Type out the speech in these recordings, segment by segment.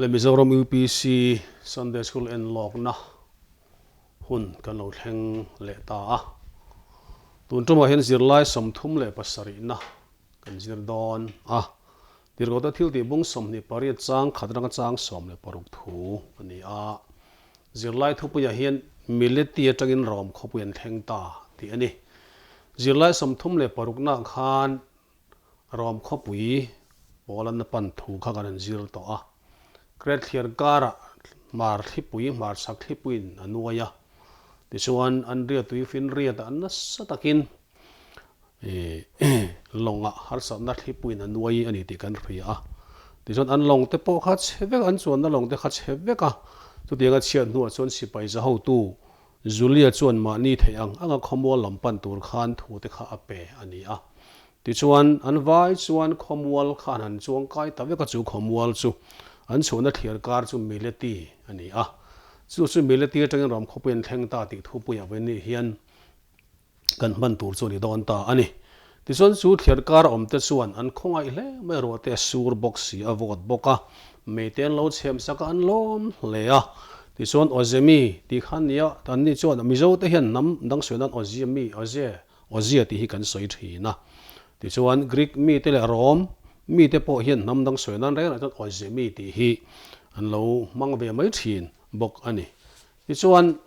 Le Mizoram UPC Sunday School enlawkna hun kan lo thleng leh ta a. Tun tumah hian zirlai 37na kan zir dawn a. Tirhkohte thil tih bung 28 chang khat atanga chang 16 thu a ni a. Zirlai thupuiah hian Mileti atangin Rom khawpui an thleng ta tih a ni. Zirlai 36 nah khan Rom khawpui pawl an pan thu kha kan han zir tawh a. Kret thliar karah hmar thlipui, hmar chhak thlipuiin a nuai a. Tichuan, an ria tui finriatah nasa takin lawngah harsatna thlipuiin a nuai a ni tih kan hria a. Tichuan, an lawng te pawh kha chhe vek, an chuanna lawng te kha chhe vek a. Chutianga chhiat hnuah chuan sipai za hotu Julia chuan mahni theih ang anga khawmual lam pan tur khan thu te kha a pe a ni a. Tichuan, an vai chuan khawmual kha an han chuang kai ta vek a, chu khawmual chu an chhuahna thliar kar chu Mileti a ni a. Chu chu Mileti atangin ram khawpui an thleng ta tih thupuiah vawi ni hian kan hman tur chu a ni dawn ta a ni. Tichuan chu thliar kar awm te chuan an khawngaih hle mai ruah te a sur bawk si a vawt bawk a, mei te an lo chhem sak a an lawm hle a. Tichuan Awzemi tih kha nia an ni chuan Mizo te hian hnam dang sawi nan Awzemi, Awze, Awzia tih hi kan sawi thin a. Tichuan Greek mi te leh Rom mi te pawh hian hnam dang sawi nan reng reng chuan Awzemi tih hi an lo hmang ve mai thin bawk a ni. Tichuan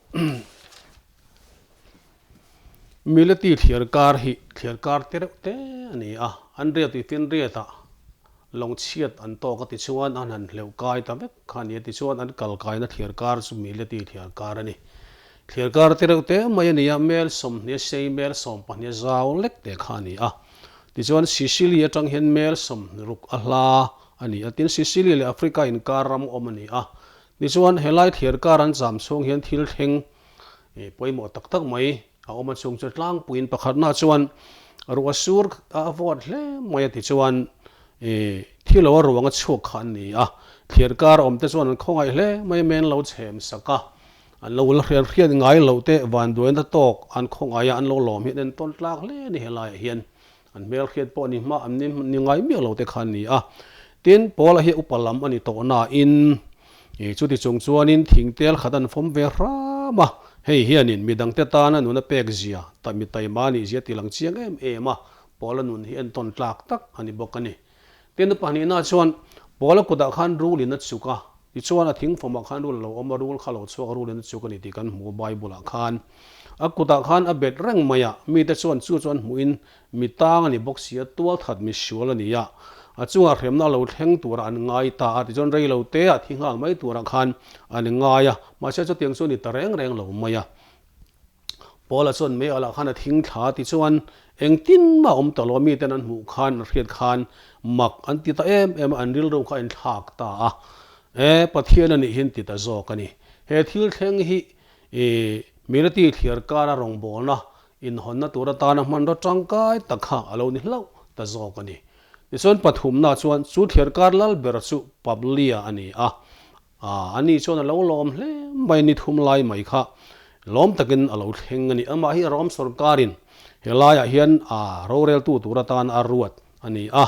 Mileti thliar kar hi thliar kar te reuh te a ni a, an riat tui fin riatah lawng chhiat an tawk a tichuan an han hleuh kai ta vek kha a ni a, tichuan an kal kaina thliar kar chu Mileti thliar kar a ni. Thliar kar te reuh te mai a ni a, mel 20 sei mel 12 zau lek te kha a ni a, tichuan Sicily atang hian mel 60 a hla a ni a, tin Sicily leh Africa inkar ram awm a ni a, tichuan helai thliar kar an cham chhung hian thil thleng Pawimawh tak tak mai a awm a chung chu tlangpuiin pakhatna chuan ruah sur a vawt hle mai a ti chuan thi lo a ruang a chhuak kha an ni a, thliar kar awm te chuan an khawngaih hle mai a men lo chhem sak a, an lo la hriat hriat ngai loh te vanduaina tawk an khawngaih a an lo lawm hian entawn tlak hle a ni helaiah hian an hmel hriat pawh ni hma an ni ngai miah lo te kha an ni a. Tin, Paula hi upa lam a ni tawh nain chuti chung chuanin thingtel khat an fawm ve hram a, hei hianin midangte tana nuna pek zia, mi taima nih zia ti lang chiang em em a, Paula nun hi entawn tlak tak a ni bawk a ni. Tin, pahnihna chuan Paula kutah khan rulin a chuk a, tichuan a thingfawmah khan rul a lo awm a, rul kha lo chhuak a, rulin a chuk a ni tih kan hmu Bible-ah khan. A kutah khan a bet reng mai a, mite chuan chu chu an hmuhin mi tang a ni bawk si a, tualthat mi sual a ni a, a chungah hremna a lo thleng turah an ngai ta a, tichuan rei lo te ah thi nghal mai turah khan an ngai a, mahse chutiang chu a ni ta reng reng lo mai a. Paula chuan mei alah khan a thing thla tichuan engtin mah awm ta lo a, miten an hmuh khan an hriat khan mak an ti ta em em a, an rilru kha a inthlak ta a, e Pathian a nih hi an ti ta zawk a ni. He thil thleng hi i Milati thliar kara rawngbawlna inhawnna tur atana hmanraw tangkai tak kha a lo ni hlauh ta zawk a ni. Tichuan pathumna chuan chu thliar kar lal ber chu Pablia a ni a, A, ani chuan a lo lawm hle mai ni thum lai mai kha lawm takin a lo thleng a ni. Amah hi Rom sorkarin helaiah hian a roreltu tur atan a ruat a ni a.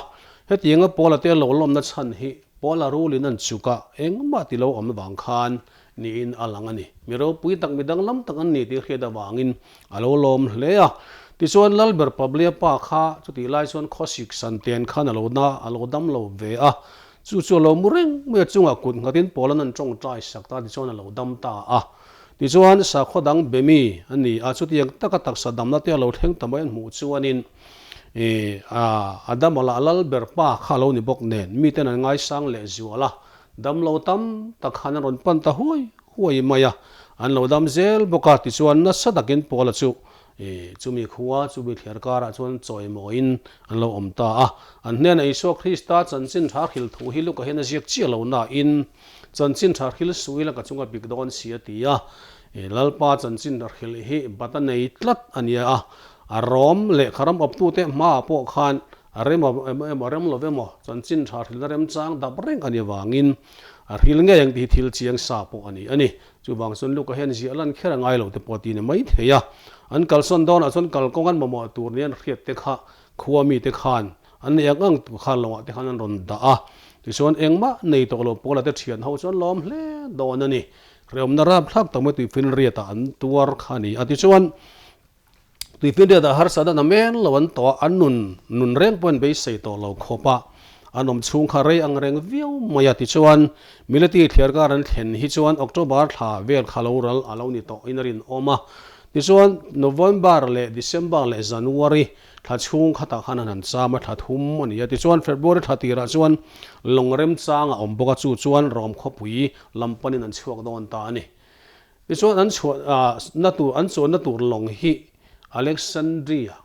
Hetianga Paula te lo lawmna chhan hi Paula rulin an chuk a, engmah ti lo awm vang khan niin a lang a ni. Mi ropui tak, mi danglam tak an ni tih hriat avangin a lo lawm hle a. Tichuan Lalber Pablia pa kha chutih lai chuan khawsik santen khan a lo na, a lo dam lo ve a. Chu chu a lo mu reng mai a, chungah kut nghatin Paula'n an tawngtai sak ta tichuan a lo dam ta a. Tichuan sakhaw dang be mi a ni a, chutiang taka taksa damna te a lo thleng ta mai an hmuh chuanin ih a dam ala a lal ber pa kha a lo ni bawk nen miten an ngaisang leh zual a, dam lo tam tak khan an rawn pan ta huai huai mai a, an lo dam zel bawk a, tichuan nasa takin Paula chu I chumi khua, chumi thliar karah chuan chawimawiin an lo awm ta a. An hnenah Isua Krista chanchin tha hril thu hi Luka hian a ziak chiah lo nain, Chanchin tha hril sui la ka chunga bik dawn si a ti a. I Lalpa chanchin tha hril hi bat a nei tlat a nia a. A rawm lehkha ram awptute hmaah pawh khan a rem emaw rem lo emaw chanchin tha hrilna remchang dap reng a ni vangin a hril ngei ang tih hi thil chiang sa pawh a ni a ni. Chuvang chuan Luka hian ziah lan kher a ngai lo te pawh ti ni mai thei a. An kalsawn dawnah chuan kalkawng an mamawh tur nia an hriat te kha khua mite khan An nei ang ang tur kha lawngah te khan an rawn dah a. Tichuan engmah nei tawh lo Paula te thian ho chuan lawm hle dawn a ni. Hrehawmna rapthlak tak mai tuifinriatah an tuar kha a ni a. Tichuan Tuifinriatah harsatna namen lo an tawh a, an nun nun reng pawhin beisei tawh lo khawp a, an awm chhung kha rei ang reng viau mai a. Tichuan Military thliarkar an thlen hi chuan October thla vel kha lo ral a lo ni tawhin a rinawm a. Tichuan November leh December leh January thla chhung khatah khan an han cham a, thla thum a ni a. Tichuan February thla tirah chuan lawng remchang a awm bawk a, chu chuan Rom khawpui lam panin an chhuak dawn ta a ni. Tichuan an chhuah na tur an chuanna tur lawng hi Alexandria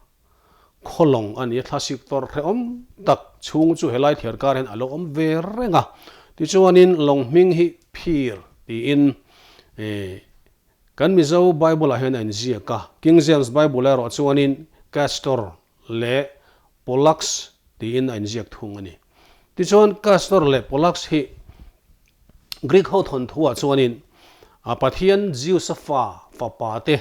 khaw lawng a ni a, thlasik tawrh hrehawm tak chhung chu helai thliar kar hian a lo awm ve reng a. Tichuanin lawng hming hi Phir tiin kan Mizo Bible ah hian a inziak a, King James Bible erawh chuanin Castor leh Pollux tiin a inziak thung a ni. Tichuan Castor leh Pollux hi Greek ho thawnthuah chuanin pathian Zeus-a fa fapa te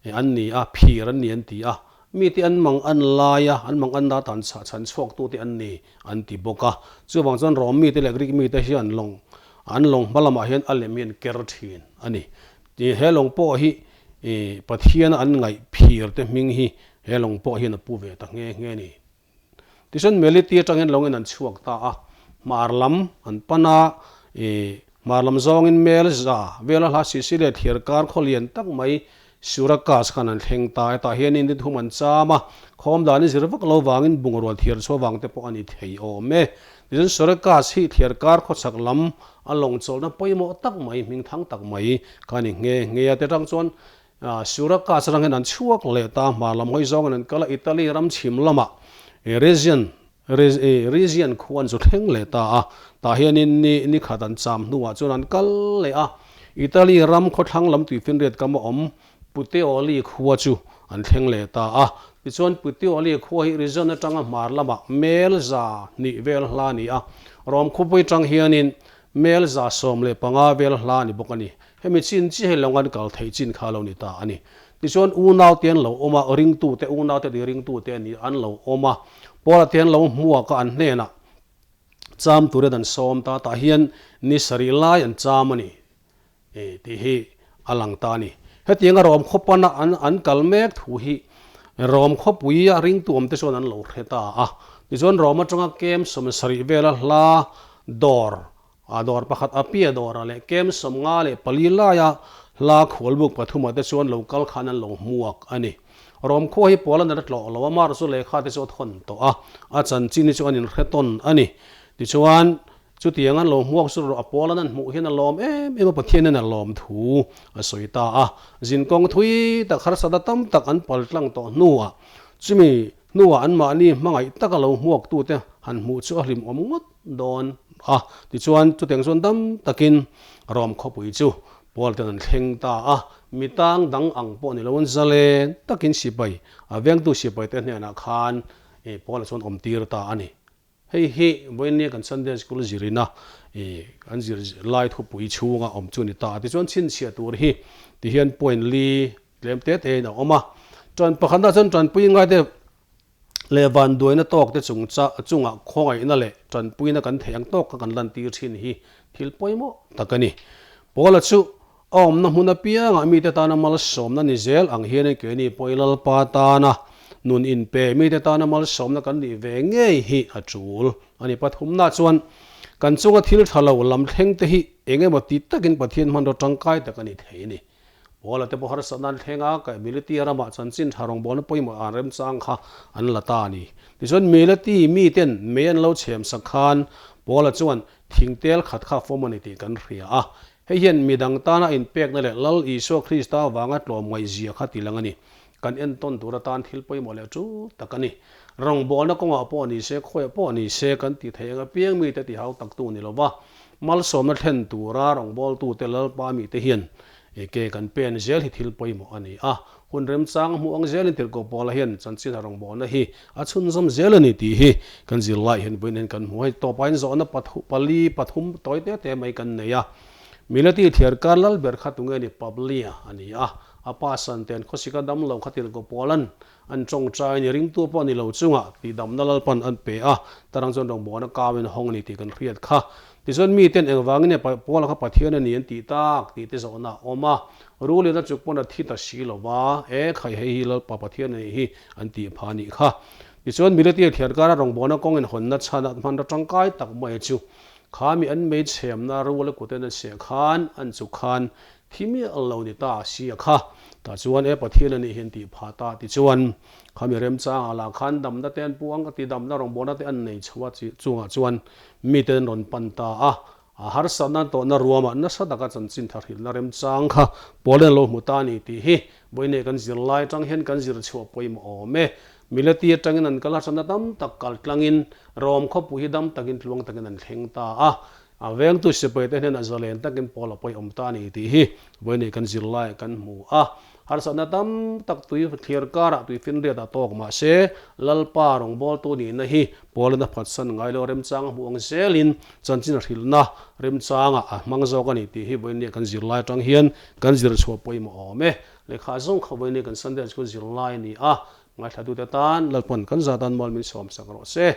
an ni a, phir an ni an ti a, mite an mang an lai a, an mang an na tan chhah chhan chhuaktute an ni an ti bawk a. Chuvang chuan Rom mite leh Greek mite hian lawng an lawng hma lamah hian a lem hi an ker thin a ni. He lawng pawh hi Pathiana an ngaih phir te hming hi he lawng pawh hian a pu ve ta nghe nghe a ni. Tichuan Meliti atangin lawngin an chhuak ta a, hmar lam an pan a, hmar lam zawngin Melza vela hla Sicily thir kar khaw lian tak mai Syracuse khan an thleng ta. Hetah hianin ni thum an cham a, khawm dan i zir vak lo vangin bungrua thir chhuah vang te pawh a ni thei awm e. Tichuan Syracuse hi thir kar khawchhak lam a lawng chawlhna pawimawh tak mai, hmingthang tak mai kha a ni nghe nghe a. Tiatang chuan Syracuse atang hian an chhuak leh ta, hmar lam hawi zawngin an kal a, Italy ram chhim lamah Rhegian Rhegian khua an zu thleng leh ta a, tah hianin ni ni khat an cham hnuah chuan an kal leh a, Italy ram khawthlang lam tuifinriat kam a awm Puteoli khua chu an thleng leh ta a, tichuan Puteoli khua hi Rhegian atanga hmar lamah mel 200 vel hla a ni a, Rom khawpui atang hianin mel 115 vel hla a ni bawk a ni. Hemi chin chi hei lo an kal theih chin kha lo ni ta a ni. Tichuan unaute an lo awm a, ringtute, unaute tih ringtute a ni, an lo awm a. Paula te an lo hmuak a, an hnenah cham turin an sawm ta, tah hian ni sarih lai an cham a ni tih hi a lang ta a ni. Hetianga Rom khawpana an an kal mek thu hi Rom khawpuia ringtu awmte chuan an lo hre ta a. Tichuan Rom atanga kem 70 vela hla dawr A dawr pakhat a pia dawrah leh kem 54 laia hla khualbuk pathumah te chuan lo kal khan an lo hmuak a ni. Rom khua hi Paula nena tlawh lo a, mar chu lehkha te chu a thawn tawh a, a chanchin hi chu an inhre tawn a ni. Tichuan, chutiang an lo hmuak chu rawh a Paula nan hmuh hian a lawm em em a, Pathian hian a lawm thu a sawi ta a. Zinkawng thui tak harsatna tam tak an pal tlang tawh hnuah chumi hnuah anmahni hmangaih taka lo hmuaktute han hmuh chu a hlimawm ngawt dawn a. Tichuan, chutiang chuan dam takin Rom khawpui chu Paul ten an thleng ta a. Mi tang dang ang pawh ni loin zalen takin sipai, a vengtu sipaite hnenah khan Paula chuan awm tir ta a ni. Hei hi vawiinnia kan Sunday School zirina kan zir lai thupui chhunga awm chu a ni ta a. Tichuan, chhinchhiah tur hi tihian point li tlem te tein a awm a. Ṭan pakhatna chuan ṭanpui ngaite leh vanduaina tawk te chung cha chungah khawngaihna leh tanpuina kan theih ang tawk kha kan lantir thin hi thil pawimawh tak a ni. Paula chu a awmna hmun apiangah mite tana malsawmna ni zel ang hianin keini pawh i Lalpa tana nun inpe mite tana malsawmna kan nih ve ngei hi a tul a ni. Pathumna chuan kan chunga thil tha lo lam thleng te hi eng emaw ti takin Pathian hmanraw tangkai tak a ni thei a ni. Paula te pawh harsatna an thleng a, ka Militi ramah chanchin tha rawngbawlna pawimawh an remchang kha an la ta a ni. Tichuan Militi miten mei an lo chhem sak khan Paula chuan thingtel khat kha fawm a ni tih kan hria a. Hei hian midang tana inpekna leh Lal Isua Krista avanga tlawmngaihzia kha tilang a ni. Kan entawn tur atan thil pawimawh leh tul tak a ni. Rawngbawlna kawngah pawh ni se, khawiah pawh ni se kan tih theih ang apiang mite tihau taktu ni lova malsawmna thlen tura rawngbawltute Lalpa mite hian ke kan pen zel hi thil pawimawh a ni a. Hun remchang hmuh ang zelin Tirhkoh Paula hian chanchin a rawngbawlna hi a chhunzawm zel a ni tih hi kan zirlai hian vawiin hian kan hmu. Hei tawpain zawhna pali pathum tawi te te mai kan nei a. Milati thiarkar lal ber kha tunge ni Pablia a ni a. A pa san ten khawsika dam lo kha tirhkoh Paula'n an tawngtai a ni. Ringtu pawh ni lo chungah tihdamna Lalpan an pe a, tarang chuan rawngbawlna kauin a hawng a ni tih kan hriat kha. Tichuan miten engvangin nge Paula kha Pathian a ni an tih tak tih te zawhna a awm a. Rulin a chuk pawn a thi ta si lo va, E khai hei hi Lalpa Pathian a nih hi an tih pha a nih kha. Tichuan Mileti thiarkara rawngbawlna kawngin hawnna chhan a hmanraw tangkai tak mai chu Khami an mei chhemna rual a kuten an seh khan an chuk khan thi miah lo ni ta si a kha. Tah chuan e Pathian a nih hian tih phah ta ti chuan khami remchang ah lah khan damna te an puang a ti damna rawngbawlna te an nei chho a chungah chuan mite an rawn pan ta a. A harsatna an tawhna ruamah nasa taka chanchin tha hrilhna remchang kha Paul-in a lo hmu ta a ni tih hi vawiinei kan zirlai atang hian kan zir chhuah pawimawh awm e. Mileti atangin an kal harsatna tam tak kal tlangin Rom khawpui hi dam takin tluang takin an thleng ta a. A vengtu sipai te hnenah zalen takin Paul a pawih awm ta a ni tih hi vawiinei kan zirlaiah kan hmu a. Harsatna tam tak tui thlir karah tui finriat a tawk mah se Lalpa rawngbawltu nihna hi Paulin a phatsan ngai lo remchang a hmuh ang zelin chanchin a hrilhna remchangah a hmang zawk a ni tih hi vawiinei kan zirlai atang hian kan zir chhuah pawimawh awm e. Lehkha zawng kha vawiinei kan Sunday School zirlai a ni a. Ngaithlatute tan Lalpawn kan zah tan mual min sawmsak rawh se.